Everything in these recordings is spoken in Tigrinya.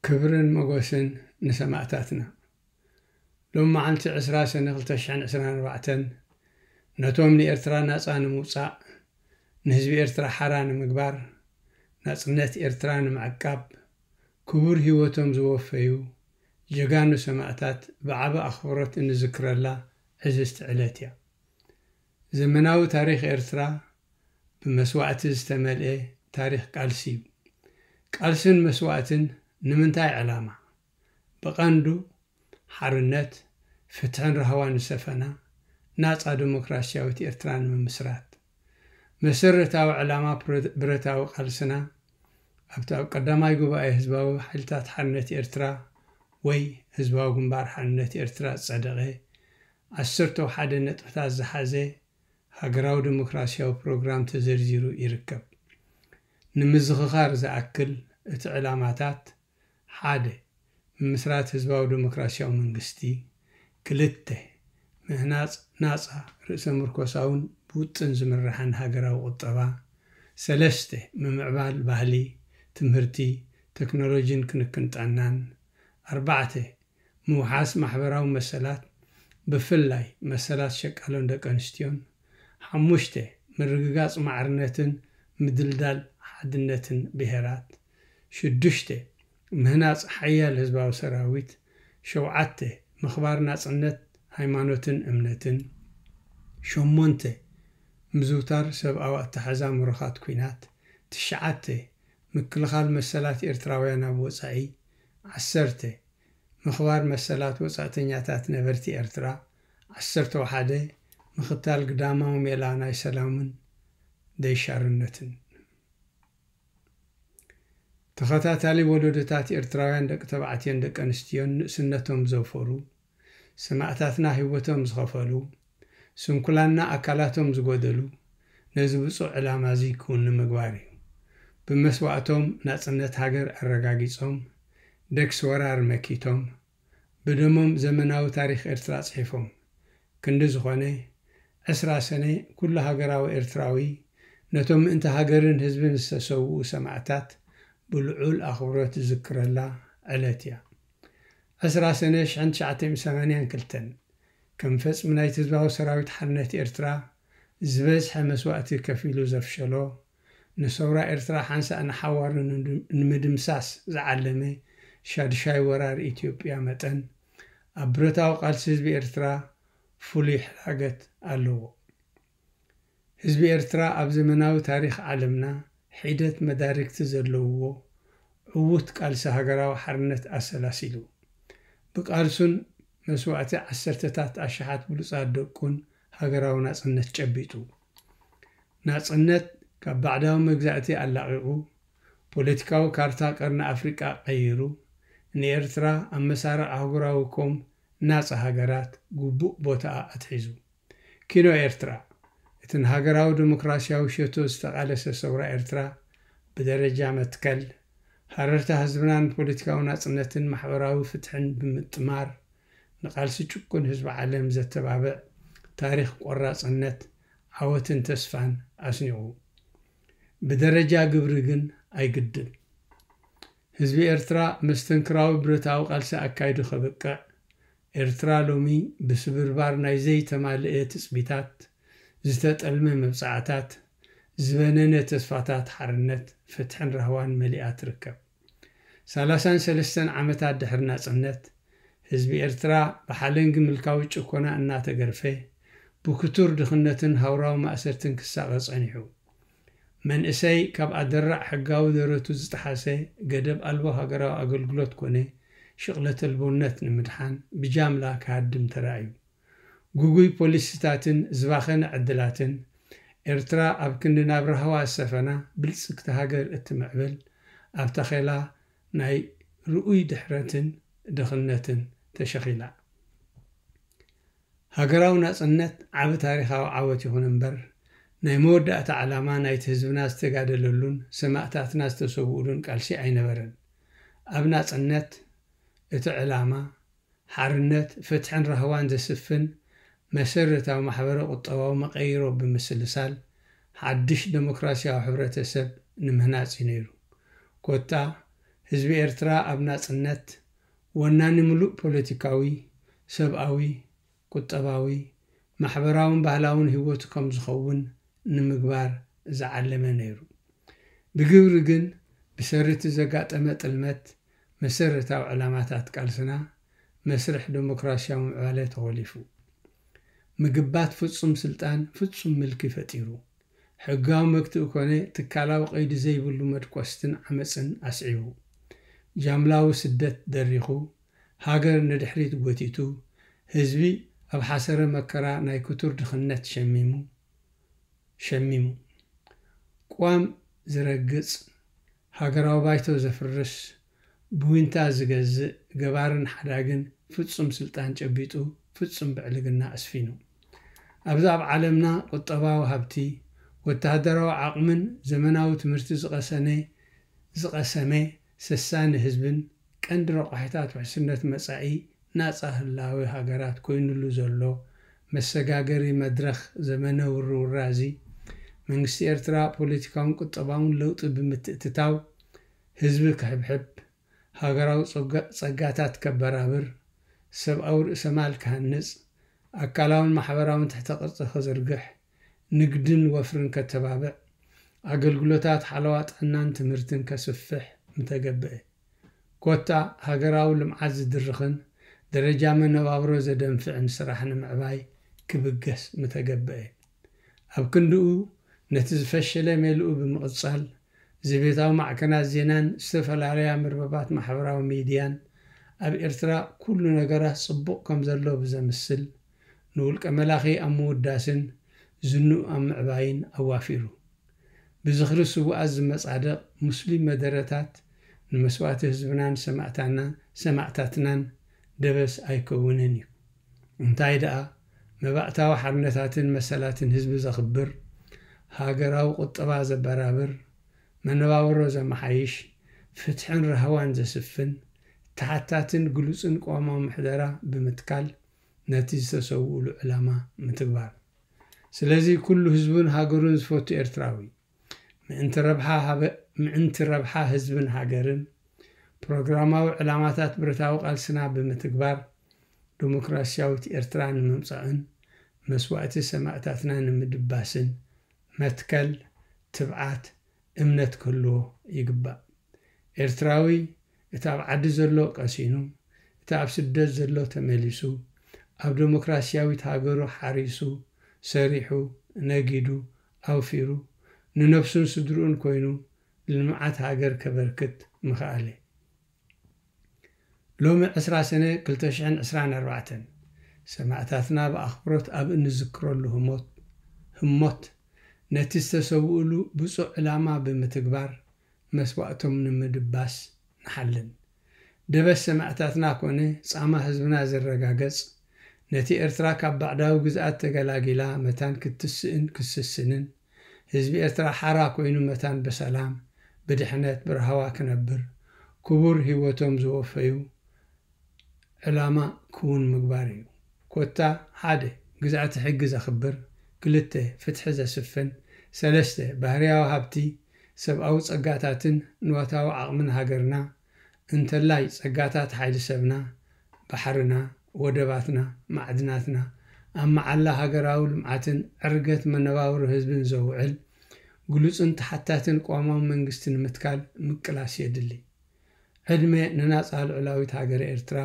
ክብርን መጎስን ንሰማእታትና። ሎም መዓልቲ ዕስራ ሰነ ክልተ ሽሕን ዕስራን ኣርባዕተን ነቶም ንኤርትራ ናጻ ንምውጻእ፣ ንህዝቢ ኤርትራ ሓራ ንምግባር፣ ናጽነት ኤርትራ ንምዕቃብ ክቡር ህይወቶም ዝወፈዩ ጀጋኑ ሰማእታት ብዓቢ ኣኽብሮት እንዝክረላ ዕዝዝቲ ዕለት እያ። ዘመናዊ ታሪኽ ኤርትራ ብመስዋእቲ ዝተመልኤ ታሪኽ ቃልሲ እዩ። ቃልስን መስዋእትን ንምንታይ ዕላማ? ብቐንዱ ሓርነት፣ ፍትሕን ራህዋን ዝሰፈና ናጻ ዲሞክራስያዊት ኤርትራ ንምምስራት። መሰረታዊ ዕላማ ብረ-፣ ብረታዊ ቃልስና ኣብቲ ኣብ ቀዳማይ ጉባኤ ህዝባዊ ሓይልታት ሓርነት ኤርትራ ወይ ህዝባዊ ግንባር ሓርነት ኤርትራ ዝጸደቐ ዓሰርተ ሓደ ነጥብታት ዝሓዘ ሃገራዊ ዲሞክራስያዊ ፕሮግራም ተዘርዚሩ ይርከብ። ንምዝኽኻር ዝኣክል እቲ ዕላማታት፣ ሓደ፣ ምምስራት ህዝባዊ ዲሞክራስያዊ መንግስቲ፣ ክልተ፣ ምህናጽ ናጻ ርእሰ ምርኮሳውን ብውጥን ዝምራሕን ሃገራዊ ቁጠባ፣ ሰለስተ፣ ምምዕባል ባህሊ፣ ትምህርቲ፣ ቴክኖሎጂን ክንክን ጥዕናን፣ ኣርባዕተ፣ ምውሓስ ማሕበራዊ መሰላት፣ ብፍላይ መሰላት ሸቃሎን ደቂ ኣንስትዮን፣ ሓሙሽተ፣ ምርግጋጽ ማዕርነትን ምድልዳል ሓድነትን ብሄራት፣ ሽዱሽተ፣ ምህናጽ ሓያል ህዝባዊ ሰራዊት፣ ሸውዓተ፣ ምኽባር ናጽነት ሃይማኖትን እምነትን፣ ሸሞንተ፣ ምዝውታር ሰብኣዊ ኣተሓዛ ምሩኻት ኲናት፣ ትሽዓተ፣ ምክልኻል መሰላት ኤርትራውያን ኣብ ወጻኢ፣ ዓሰርተ፣ ምኽባር መሰላት ወጻእተኛታት ነበርቲ ኤርትራ፣ ዓሰርተ ሓደ፣ ምኽታል ግዳማዊ ሜላ ናይ ሰላምን ደይሻርነትን። ተኸታታሊ ወለዶታት ኤርትራውያን ደቂ ተባዕትዮን ደቂ ኣንስትዮን ንእስነቶም ዘውፈሩ፣ ሰማእታትና ህይወቶም ዝኸፈሉ፣ ስንኩላንና ኣካላቶም ዝጎደሉ፣ ነዚ ብጹእ ዕላማ እዚ ክውን ንምግባር እዩ። ብመስዋእቶም ናጽነት ሃገር ኣረጋጊጾም፣ ደክስ ወራር መኪቶም፣ ብደሞም ዘመናዊ ታሪኽ ኤርትራ ጽሒፎም። ክንዲ ዝኾነ፣ ዕስራ ሰነ ኩሉ ሃገራዊ ኤርትራዊ ነቶም ምእንቲ ሃገርን ህዝብን ዝተሰውኡ ሰማእታት ብልዑል ኣኽብሮት ዝዝክረላ ዕለት እያ። ዕስራ ሰነ ሽሕን ትሽዓተ ሚእትን ሰማንያን ክልተን፣ ከም ፈጽሚ ናይቲ ህዝባዊ ሰራዊት ሓርነት ኤርትራ ዝበዝሐ መስዋእቲ ከፊሉ ዘፍሸሎ፣ ንሰውራ ኤርትራ ሓንሳእ ንሓዋሩ ንምድምሳስ ዝዓለመ ሻድሻይ ወራር ኢትዮጵያ መጠን፣ ኣብ ብረታዊ ቃልሲ ህዝቢ ኤርትራ ፍሉይ ሕላገት ኣለዎ። ህዝቢ ኤርትራ ኣብ ዘመናዊ ታሪኽ ዓለምና ሒደት መዳርግቲ ዘለውዎ ዕዉት ቃልሲ ሃገራዊ ሓርነት ኣሰላሲሉ። ብቃልሱን መስዋእቲ ዓሰርተታት ኣሽሓት ብሉጻት ደቁን ሃገራዊ ናጽነት ጨቢጡ። ናጽነት ካብ ባዕዳዊ መግዛእቲ ኣላቒቑ፣ ፖለቲካዊ ካርታ ቀርኒ ኣፍሪቃ ቀይሩ፣ ንኤርትራ ኣብ መሳርዕ ኣህጉራዊ ኮም ናጻ ሃገራት ግቡእ ቦታኣ ኣትሒዙ። ኪኖ ኤርትራ፣ እቲ ንሃገራዊ ዲሞክራስያዊ ሸቶ ዝተቓለሰ ሰውራ ኤርትራ ብደረጃ መትከል፣ ሃረርታ ህዝብና ንፖለቲካዊ ናጽነትን ማሕበራዊ ፍትሕን ብምጥማር፣ ንቃልሲ ጭቁን ህዝቢ ዓለም ዘተባብዕ ታሪኽ ቆራጽነት፣ ዓወትን ተስፋን ኣስኒቑ። ብደረጃ ግብሪ ግን ኣይግድን። ህዝቢ ኤርትራ መስተንክራዊ ብረታዊ ቃልሲ ኣካይዱ ከብቅዕ፣ ኤርትራ ሎሚ ብስብርባር ናይ ዘይተማልኤ ትጽቢታት፣ ዝተጠልመ መብጽዓታት፣ ዝበነነ ተስፋታት ሓርነት፣ ፍትሕን ራህዋን መሊኣ ትርከብ። ሰላሳን ሰለስተን ዓመታት ድሕሪ ናጽነት፣ ህዝቢ ኤርትራ ብሓለንጊ ምልካዊ ጭኮና እናተገርፈ፣ ብክቱር ድኽነትን ሃውራዊ ማእሰርትን ክሳቐ ጸኒሑ። መንእሰይ ካብ ኣደራዕ ሕጋዊ ደረቱ ዝጠሓሰ ገደብ ኣልቦ ሃገራዊ ኣገልግሎት ኮነ ሽቕለት ኣልቦነት ንምድሓን ብጃምላ ክሃድም ተራእዩ። ግጉይ ፖሊሲታትን ዝባኸነ ዕድላትን፣ ኤርትራ ኣብ ክንዲ ናብ ራህዋ ዝሰፈና ብልጽግቲ ሃገር እትምዕብል፣ ኣብ ታኼላ ናይ ርኡይ ድሕረትን ድኽነትን ተሸኺላ። ሃገራዊ ናጽነት ዓቢ ታሪኻዊ ዓወት ይኹን እምበር፣ ናይ መወዳእታ ዕላማ ናይቲ ህዝብና ዝተጋደለሉን ሰማእታትና ዝተሰውኡሉን ቃልሲ ኣይነበረን። ኣብ ናጽነት፣ እቲ ዕላማ፣ ሓርነት፣ ፍትሕን ራህዋን ዘስፍን መሰረታዊ ማሕበረ ቁጠባዊ መቐይሮ ብምስልሳል፣ ሓድሽ ደሞክራሲያዊ ሕብረተሰብ ንምህናጽ እዩ ነይሩ። ኮታ፣ ህዝቢ ኤርትራ ኣብ ናጽነት፣ ወናኒ ምሉእ ፖለቲካዊ፣ ሰብኣዊ፣ ቁጠባዊ፣ ማሕበራውን ባህላውን ህይወቱ ከም ዝኸውን ንምግባር ዝዓለመ ነይሩ። ብግብሪ ግን፣ ብሰሪ እቲ ዘጋጠመ ጥልመት፣ መሰረታዊ ዕላማታት ቃልስና፣ መስርሕ ደሞክራሲያዊ ምዕባለ ተኾሊፉ። ምግባት ፍጹም ስልጣን ፍጹም ምልኪ ፈጢሩ። ሕጋዊ መግትኢ ኮነ ትካላዊ ቀይዲ ዘይብሉ መድቆስትን ዓመጽን ኣስዒቡ። ጃምላዊ ስደት ደሪኹ፣ ሃገር ንድሕሪት ጎቲቱ፣ ህዝቢ ኣብ ሓሰረ መከራ ናይ ክቱር ድኽነት ሸሚሙ፣ ሸሚሙ። ቅዋም ዝረግጽ፣ ሃገራዊ ባይቶ ዘፍርስ፣ ብዊንታ ዝገዝእ፣ ገባርን ሓዳግን ፍጹም ስልጣን ጨቢጡ፣ ፍጹም ብዕልግና ኣስፊኑ። ኣብዚ ኣብ ዓለምና ቁጠባዊ ሃብቲ፣ ወተሃደራዊ ዓቕምን ዘመናዊ ትምህርቲ ዝቐሰነ፣ ዝቐሰመ ሰሳኒ ህዝብን ቀንዲ ረቋሒታት ውሕስነት መጻኢ ናጻ ህላወ ሃገራት ኮይኑሉ ዘሎ መሰጋገሪ መድረኽ ዘመነ ውርውራዚ፣ መንግስቲ ኤርትራ ፖለቲካውን ቁጠባውን ለውጢ ብምትእትታው፣ ህዝቢ ክሕብሕብ፣ ሃገራዊ ጸጋ-፣ ጸጋታት ከበራብር፣ ሰብኣዊ ርእሰማል ክሃንጽ፣ ኣካላውን ማሕበራውን ትሕተ ቅርጺ ክዝርግሕ፣ ንግድን ወፍርን ከተባብዕ፣ ኣገልግሎታት ሓለዋ ጥዕናን ትምህርትን ከስፍሕ ምተገብአ። ኮታ ሃገራዊ ልምዓት ዝድርኽን ደረጃ መነባብሮ ዘደንፍዕን ስራሕ ንምዕባይ ክብገስ ምተገብአ። ኣብ ክንድኡ፣ ነቲ ዝፈሸለ ሜልኡ ብምቕጻል፣ ዘቤታዊ ማዕከናት ዜናን ዝተፈላለያ መርበባት ማሕበራዊ ሚድያን ኣብ ኤርትራ ኩሉ ነገራት ጽቡቕ ከም ዘሎ ብዘምስል፣ ንውልቀ መላኺ ኣብ ምውዳስን ዝንኡ ኣብ ምዕባይን ኣዋፊሩ። ብዝኽሪ ስዉኣት ዝመጻደቕ ሙስሊም መደረታት ንመስዋእቲ ህዝብናን ሰማእታና-፣ ሰማእታትናን ደበስ ኣይከውንን እዩ። እንታይ ደኣ፣ መባእታዊ ሓርነታትን መሰላትን ህዝቢ ዘኽብር፣ ሃገራዊ ቁጠባ ዘበራብር፣ መነባብሮ ዘመሓይሽ፣ ፍትሕን ራህዋን ዘስፍን፣ ተሓታትን ግሉጽን ቅዋማዊ ምሕደራ ብምትካል፣ ነቲ ዝተሰውኡሉ ዕላማ ምትግባር። ስለዚ ኩሉ ህዝቡን ሃገሩን ዝፈቱ ኤርትራዊ፣ ምእንቲ ረብሓ ሃበ-፣ ምእንቲ ረብሓ ህዝብን ሃገርን፣ ፕሮግራማዊ ዕላማታት ብረታዊ ቃልስና ብምትግባር፣ ደሞክራሲያዊት ኤርትራ ንምምጻእን መስዋእቲ ሰማእታትና ንምድባስን መትከል፣ ትብዓት፣ እምነት ክህልዎ ይግባእ። ኤርትራዊ፣ እቲ ኣብ ዓዲ ዘሎ ቀሲኑ፣ እቲ ኣብ ስደት ዘሎ ተመሊሱ፣ ኣብ ደሞክራሲያዊት ሃገሩ ሓሪሱ፣ ሰሪሑ፣ ነጊዱ፣ ኣውፊሩ፣ ንነብሱን ስድርኡን ኮይኑ፣ ልምዓት ሃገር ከበርክት ምኽኣለ። ሎሚ ዕስራ ሰነ ክልተ ሽሕን ዕስራን ኣርባዕተን፣ ሰማእታትና ብኣኽብሮት ኣብ እንዝክረሉ ህሞት፣ ህሞት፣ ነቲ ዝተሰውኡሉ ብጹእ ዕላማ ብምትግባር፣ መስዋእቶም ንምድባስ ንሓልን። ደበስ ሰማእታትና ኮነ ጻማ ህዝብና ዝረጋገጽ፣ ነቲ ኤርትራ ካብ ባዕዳዊ ግዝኣት ተገላጊላ መታን ክትስእን ክስስንን፣ ህዝቢ ኤርትራ ሓራ ኮይኑ መታን ብሰላም፣ ብድሕነት፣ ብራህዋ ክነብር፣ ክቡር ህይወቶም ዝወፈዩ ዕላማ ክውን ምግባር እዩ። ኮታ፣ ሓደ፣ ግዝኣተ ሕጊ ዘኽብር፣ ክልተ፣ ፍትሒ ዘስፍን፣ ሰለስተ፣ ባህርያዊ ሃብቲ፣ ሰብኣዊ ጸጋታትን ንዋታዊ ዓቕምን ሃገርና፣ እንተላይ ጸጋታት ሓይሊ ሰብና፣ ባሕርና፣ ወደባትና፣ ማዕድናትና፣ ኣብ መዓላ ሃገራዊ ልምዓትን ዕርገት መነባብሮ ህዝብን ዘውዕል ግሉጽን ተሓታትን ቅዋማዊ መንግስቲ ንምትካል ምቅላስ የድሊ። ዕድመ ንናጻ ልዑላዊት ሃገረ ኤርትራ፣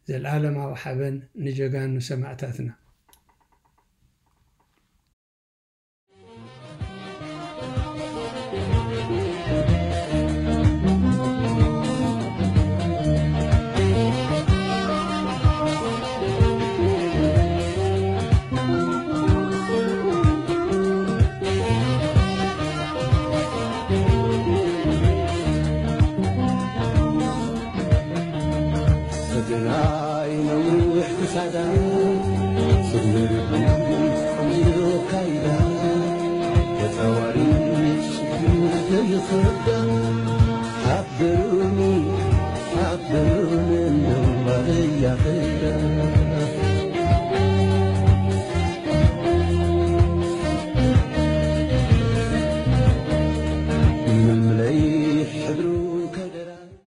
ዘልኣለማዊ ሓበን ንጀጋኑ ሰማእታትና። ነዊሕ ክሳዳ፣ ስግር ቆንጆ ካይዳ፣ ተጻዋሪ ሽግር ዘይፍረዳ፣ ኣብ